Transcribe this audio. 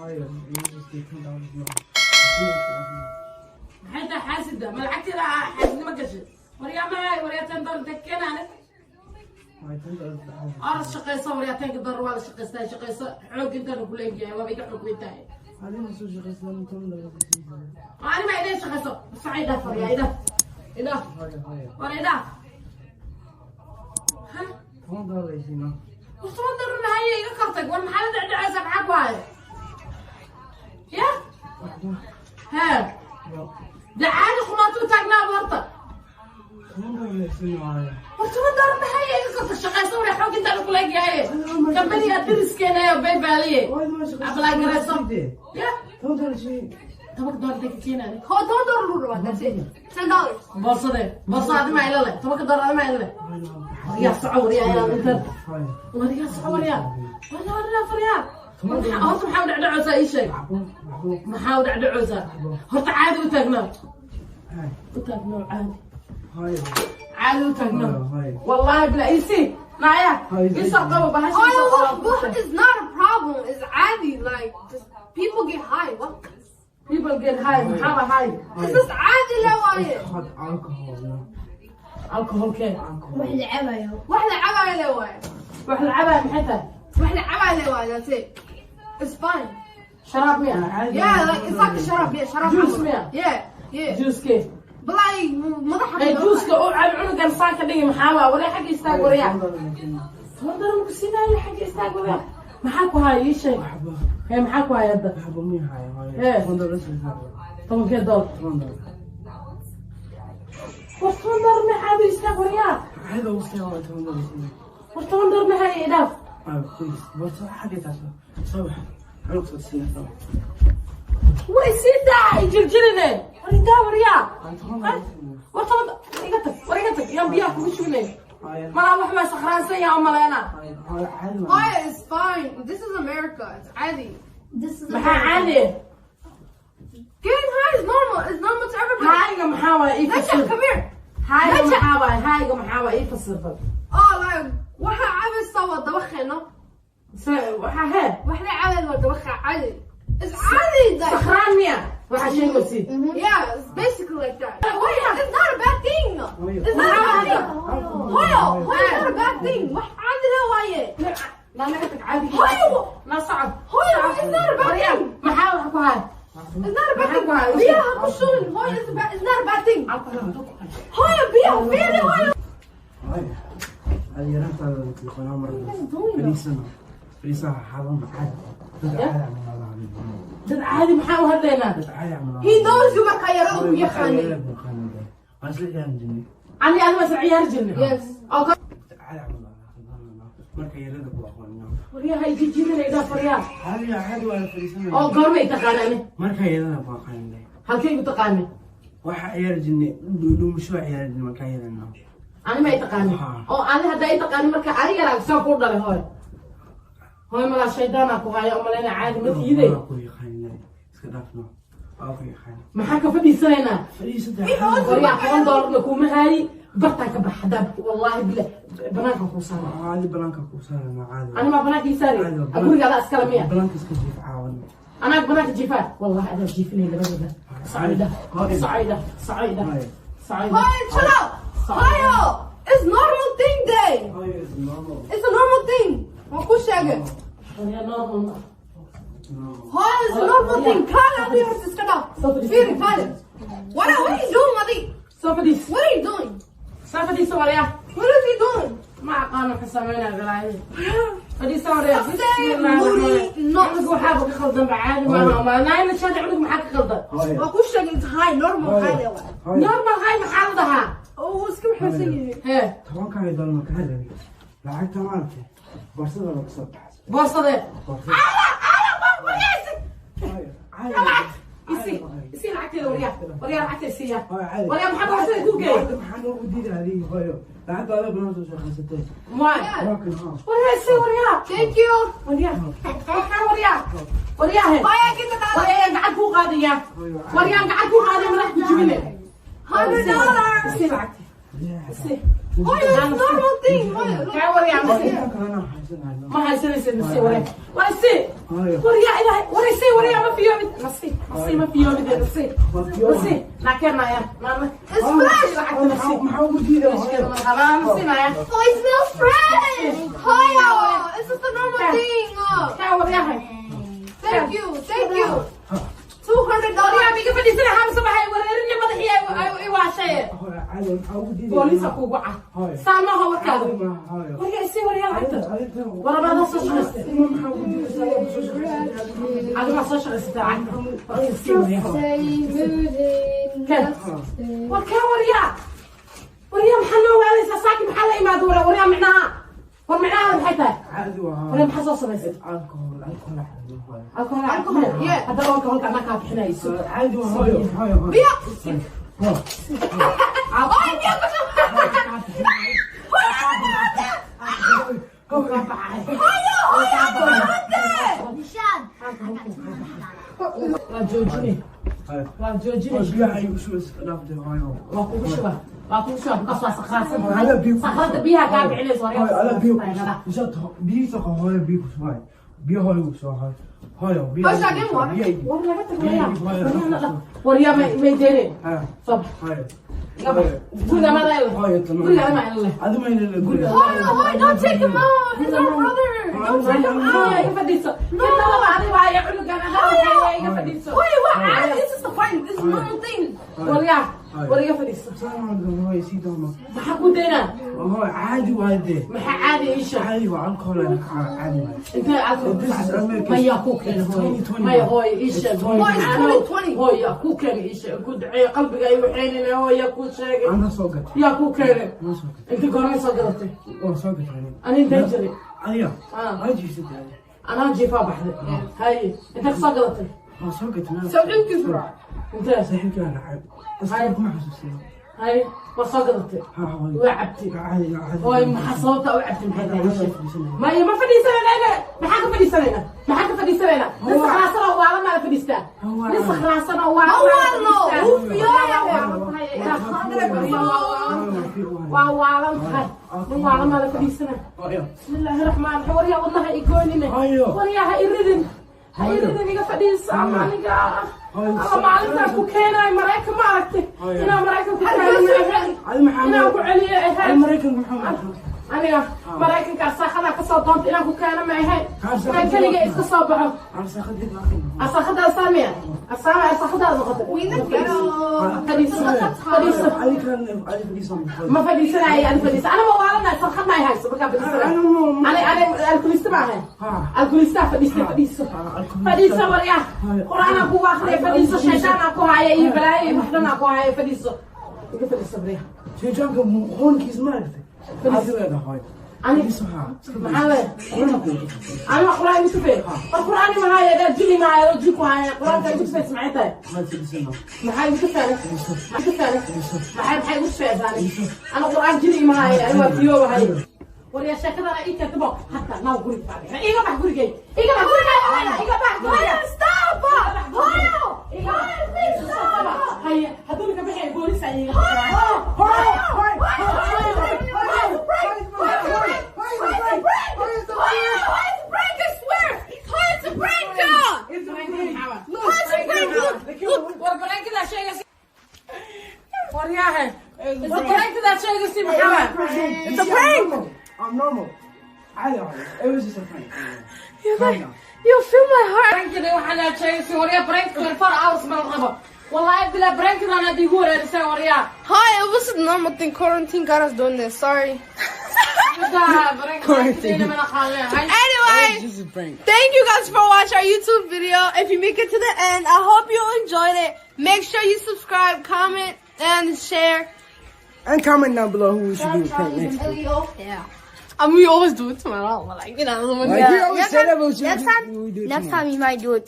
Hooyo, you $10 no. Maxay tahay xaasida? Ma lacagteeda xaasidnimo gashay? Waryaa, mahay, waryaa, $10 intee keenaane? Hooyo, $10. Oras, shaqayso, waryaa. $10 waa la shaqaystaa. Shaqayso, xoog intaanu ku leegyahay, waaba iga xoog weyn tahay. Adiga soo shaqaysan, $10. Ani ma idin shaqayso. Saca, idhaaf, waryaa, idhaaf, idhaaf. Hooyo, hooyo. War, idhaaf, ha. $10 isiino. War, $10 maxay? Iga kortag. War, maxaa la dhecdhecaysa? Maxaa ku haya ya? Waxba. Hee, dee caadi qumaatu taagnaaba horta. $10 isiino, hooyo. War, $10 maxay? Iga kortag, shaqayso, waryaa, xoog intaanu ku leegyahay. Kambaniga diriskeena bay baaliye. Hooyo, ma shaqaysan. Apply garayso ya. $10 isii. $10 intee ka keenaani? Oh, $10 lagu rabaa, that's it. $10. Boorsadee? Boorsa adima ila leh. $10 adima ila leh. Waryaa, soco, waryaa, inaad intaad. Hooyo. Waryaa, soco, waryaa, waryaa, waryaa, waryaa, horta maxaa u dhecdhecoosaa? Ii sheeg. Waxba. Maxaa u dhecdhecoosaa horta? Caadi u taagnaa. Hay. U taagnaa caadi. Hooyo. Caadi u taagnaa. Hooyo. Wallahi bila isi naya isoo qabo bahasha. Oh, isoo what, qabo. what is not a problem. It's caadi. Like, just people get high. What? People get high, maxaaba high? It's just caadi la waaye. Hot alcohol, no. Alcoholkee? Alcohol. Wax la cabayo. Wax la cabayo la waaye. Wax la cabaya maxay tahay? Wax la cabayo la waaye. That's it. It's fine. Sharaab miya? Yeah, like it's like a sharab. Yeah, sharab. Juice miya? Yeah. Juuskee? But like, madaxa. Ee, juuska u cab cunugan saan ka dhigi. Maxaa waa? Waree, xagga istaag, waryaa. $10 ku siinaayo. Xagga istaag, waryaa. Maxaa ku haya? Ii sheeg. Waxba. Hee, maxaa ku haya hadda? Waxba mii haayo, hooyo. Eh. $10 isiino. Tobankee doolar? $10. War, $10 maxaad u istaag, waryaa. Caadi ugu sii, hooyo, $10 isiino. War, $10 maxaa? Idhaaf. Hooyo, please. Boorso xagga taas. Soo bax. Cunug soo siina, soo bax. Way sii daa, jirjirine. War, idaa, waryaa. Hooyo, $10 isiino. War, 10 iga tag. War, iga tag, yaan biyaha kugu shubinay. Hooyo. Malaa wax maa sakhraansan yaa u maleena. Hooyo, hooyo, caadi waa. Hooyo, it's fine. This is America. It's caadi. This is Maxaa caadi? Getting high is normal. It's normal to everybody. High-ga maxaa waay? Ii Naja, fasir. come here. High-ga Naja. maxaa waay? High-ga maxaa waay? Ii fasir bal. Oh, like, waxa cabaysaa waa dabaqeeno. Waxaa hee? Wax la cabay waa dabaqa caadi. It's caadi. Like, Sakhraan miya waxaa sheegaysid? Yeah, it's basically like that. It's not a bad thing. It's not a bad thing. Hooyo, hooyo, it's not a bad thing. Wax caadi la waaye. Naa, naga tag, caadi. Hooyo. Naa, socod. Hooyo, it's not a bad Waryaa, thing. maxaa wax ku haya? It's not a bad thing. Maxaa ku haya? Biyaha ku shubin. Hooyo, it's not a bad thing. Hooyo, biyaha fiiri, hooyo. Hooyo. Hadi yaraantaada telefoonaa mar fadhiisana. Fadhiisana, xaalan caadi. Dad caadi camal laa hadlaa. Dad caadi maxaa u hadlaynaa? Dad caadi camal laa He knows you markaa yarada ku yaqaanay. Waan isla ciyaari jirnay. Ani adima isla ciyaari jirnay? Yes. Oo Dad caadi camal laa hadlaa. Marka yarada ku aqoonina. Waryaha, ijijinina, idhaaf, waryaa. Caadi, caadi waa la fadhiisanaya. Oo goormay taqaanani? Marka yarada ku aqoonina. Halkay ku taqaanay? Waxa ciyaari jirnay, dhuumasho ciyaari jirnay marka yarana. Ani ma i taqaani? Ha. Oo ani hadda i taqaani, marka ani yaraa saan kuu dhalay. Hooy, hooy, malaa shaydaanaa ku haya umalayna. Caadi ma tiiday. Waa ku yaqaanina. Iska dhaafno. Waa ku yaqaana. Maxaa ka fadhiisanaynaa? Fadhiisada. Waryaa, $10-na kuuma haayi. Bartaa ka bax haddaa, wallaahi bila banaanka kuu saara. Caadi banaanka ku saarana, caadi. Ani maa banaanka ii saari? Caadi waa Guriga adaa iskala miya? Banaanka iska jiif caawan. Anaa banaanka jiifaa? Wallahi adaa jiifinay labadooda. Sacayda, sacayda, sacayda, sacayda. Hooyo, chill out. Hooyo, it's normal thing day. Hooyo, is normal. It's a normal thing. Waan ku sheegay. Waryaa, normal ma Normal. Hooyo, it's a normal thing. Kaale, adiga horta iska dhaaf. Fiiri, kaale. What are you doing, adi? Soo fadhiis. What are you doing? Soo fadhiisa, waryaa. What is he doing? Ma aqaano waxa sameynaya balaayo. Fadhiisa, waryaa. Moody, not. Cunug waxaaba ka khaldan ba, caadi maaha. Maanaayna shaadi, cunug maxaa ka khaldan? Hooyo. Waan ku sheegay, it's high, normal high le waaye. Hooyo. Normal high maxaa la dhahaa? Oo, wuu iska waxaysan yahay. Hee? Tobankaaga dollar ma kaa rabay. Lacagta maaragtay boorsada laga soo baxsay. Boorsadee? Boorsada. Ala, ala, waryaa. Hooyo, caadi. Lacag isi, isi lacagteeda, waryaa. Waryaa, lacagta isiiya. Hooyo, caadi. Waryaa, maxaa boorsada kuu geeyay? Lacagta maxaa noogu diiday adiga, hooyo? Lacagta adiga banaan soo shaqaysatay. Waay. Waa kan, haa. Waryaa, isi, waryaa. Thank you. Waryaa, maxaa, waryaa, waryaa, he? Hooyo, get the dollar. Waryaa, gacan kuu qaadaya. Hooyo, caadi. Waryaa, gacan kuu qaadaya, madax ku jibine. $100. Isi lacagta. Yeah. Isi. Hooyo, it's normal thing. Hooyo, look. Kaa waryaa nasi. Inta kalena haysanayno. Ma haysanaysid nasi waryaa. War isi. Hooyo. Waryaa ilaahay. War isi waryaa ma fiyoomid. Nasi. Nasi ma fiyoomid nasi. Nasi. Naakeenaya. Naana. It's fresh. Lacagta nasi. Maxaa ugu diiday hooyo? Nasi naya. Oh, it smells fresh. Hooyo, it's just a normal thing. Kaa waryahay. Thank you, thank you. $200. Waryaa miga fadhiisana xamsa waxay wareerinaya madaxii ay waashay. Hooyo, caadi maxaa ugu diiday? Booliisa kuugu cad. Hooyo. Saamaha warkaada. Caadi maaha, hooyo. Waryaa isi waryaa lacagta. Arrintan- Warabaada soo shaqaystay. Ilma maxaa ugu diidaysaa? Waa soo shaqaysatay. Adiga soo shaqaysatay lacagta. Waryaa isi waryaa. Kan. War kaa waryaa. Waryaa maxaa noo waalaysaa saaki maxaa la imaado waryaa waryaa micnaha. War micnaha maxay tahay? Caadi waa. Waryaa maxaa soo samaysay? It's alcohol, alcohol caadi waa. Alcohol, Alcohol, yeah. Haddaba alcoholka anaa kaa bixinayso. Caadi waa hooyo, hooyo, hooyo. Biyo. Hooyo. Oh, biyo ku shub. Hooyo, hooyo, hooyo. Waa joojine. Hooyo. Waa joojine. Hooyo, biyaha ay ugu shubaysa dhaaftay, hooyo. Waa kugu shuba. Waa kugu shuba. Because waa sakhraansan tahay. Ala biyo ku Sakhrada biyaha kaa bixinayso waryaa. Hooyo, ala biyo ku shub. Biyihiisa qabo, hooyo, biyo ku shubay. Biyo hooyo ugu soo hooyo. Hooyo, biyo. Oh, should I get water? Biyo iib. War laga tag waryaa. Waryaa na dhaq. Waryaa may deyneen. Ha, Soo bax. hooyo. Iga bax. Guriga ma leeyahay. Hooyo, tan. Guriga ma leeyahay. Adi ma ilaa guriga. Hooyo, hooyo, don't take him out. He's our brother. Don't take him Hooyo, out. iga fadhiiso. Inta laba adiga waaye cunugan adaa waxay iga fadhiiso. Hooyo, what? This is the fine. This is normal thing. Waryaa. War iga fadhiiso. Saan hooyo, sii doono. Maxaa ku daynaa? Hooyo, caadi waa dee. Maxaa caadi ii sheeg? Caadi waa alcohol, caadi waa. Intee alcohol This is America. Maya ku keenay hooyo. 2020. Maya hooyo ii sheeg. It's Hooyo, 2020. 2020. Hooyo yaa ku keenay ii sheeg. Ku duceeyo qalbiga ay waxaynina hooyo yaa ku sheegay. Anaa soo gatay. Yaa ku keenay. Anaa soo gatay. Inta goormay soo gadatay? Waan soo gatay aniga. Ani intee jiray? Adiga? Ah. Waa jiifsatay adiga. Anaa jiifaa baxday. Haye. Intee ka soo gadatay? Waan soo gatay. Saaxiibkiis raac. Intee? Saaxiibkii aan raacay. Asaga kuma xasuusino. Haye. Waa soo gadatay. Ha, hooyo. Waa cabtay. Caadi, caadi. Hooyo maxaa sababta u cabtay maxay tahay? Waa fadhiisanaya. Maya ma fadhiisanayna. Maxaa ka fadhiisanayna? Maxaa ka fadhiisanayna? Nin sakhraansan oo waala maa la fadhiistaa. Nin sakhraansan oo waala Ma maa la waalno. fadhiistaa. Wuu fiyoonaya. Waa waalan tahay. Nin waala maa la fadhiisanaa. Hooyo. Bismillaahi raxmaani raxiim. Waryaa wadnaha i goynine. Hooyo. Waryaa ha i ridin. Ha i ridin iga fadhiiso ama aniga. Alla maalintaan ku keenayo Maraykan ma aragtay. Hooyo. Inaan Maraykan ku keeno ma ahayn. Adi maxaa Inaan ku celiyo Adi ahayn. Maraykanka maxaa markaa? Aniga Maraykanka arsaaqadaa kasoo doonta inaan ku keeno ma ahayn. Inaan keliga iska soo baxo. Arsaaqadii laakiin. Arsaaqadaa saamiya. Arsaama arsaaqadaa noqotay. We in the ghetto. Fadhiiso. Fadhiiso. Adi kan adi fadhiisan. Ma fadhiisanaayo ani fadhiisa. Ana ma waalanahay sarqad ma ay hayso markaa fadhiisanaayo. Ani ani alkulista ma ahay. Alkulistaa fadhiista fadhiiso. Fadhiiso waryaa. Qur'aanaan kugu akhriya fadhiiso shaydaanaan ku haya iyo balaayo iyo waxdhanaan ku haya fadhiiso. Iga fadhiiso waryaa. Shaydaanka qoonkiis ma aragtay. Adi leedahay hooyo. Ani Fadhiiso ha. maxaa leeyahay? Quraan ku tufay. Ani quraan igu tufay. War quraan ma haya daa jini ma haya jin ku haya quraanka igu tufay maxay tahay? Ma fadhiisano. Maxay igu tufay? Maxay tufay? Maxay igu tufay ana quraan jini ma haya ani waa fiyo wahay. War yaa sheekadana ii keentay bo hataa naa guriga baa iga bax gurigay iga bax gurigay iga bax guriga. Hooyo, stop. Hooyo. Iga bax. Please stop. Haye hadduu ka bixi boolis ay iga. Hooyo, hooyo, hooyo, it's a prank, I swear. Hooyo, it's a prank. Hooyo, it's a prank. Look, look. War bareenkadaa sheegaysa. Waryaahe. War bareenkadaa sheegaysa maxaa? It's a prank. I'm normal. Caadi waa. It was just a prank. You feel my heart. Bareenkada waxaan aad sheegaysa waryaa bareenka 24 hours ma la rabo. Wallahi bilaa bareenkadan aad igu wareerisay waryaa. Hi, it was a normal thing. Quarantine got us doing this. Sorry. Anyway, Just a prank. thank you guys for watching our YouTube video. If you make it to the end, I hope you enjoyed it. Make sure you subscribe, comment, and share. And comment down below who we should do a prank next to. Yeah. I mean, we always do it tomorrow, but like, you know, Like, we always Next say that, but we Next should time, we do it next tomorrow. time you might do it.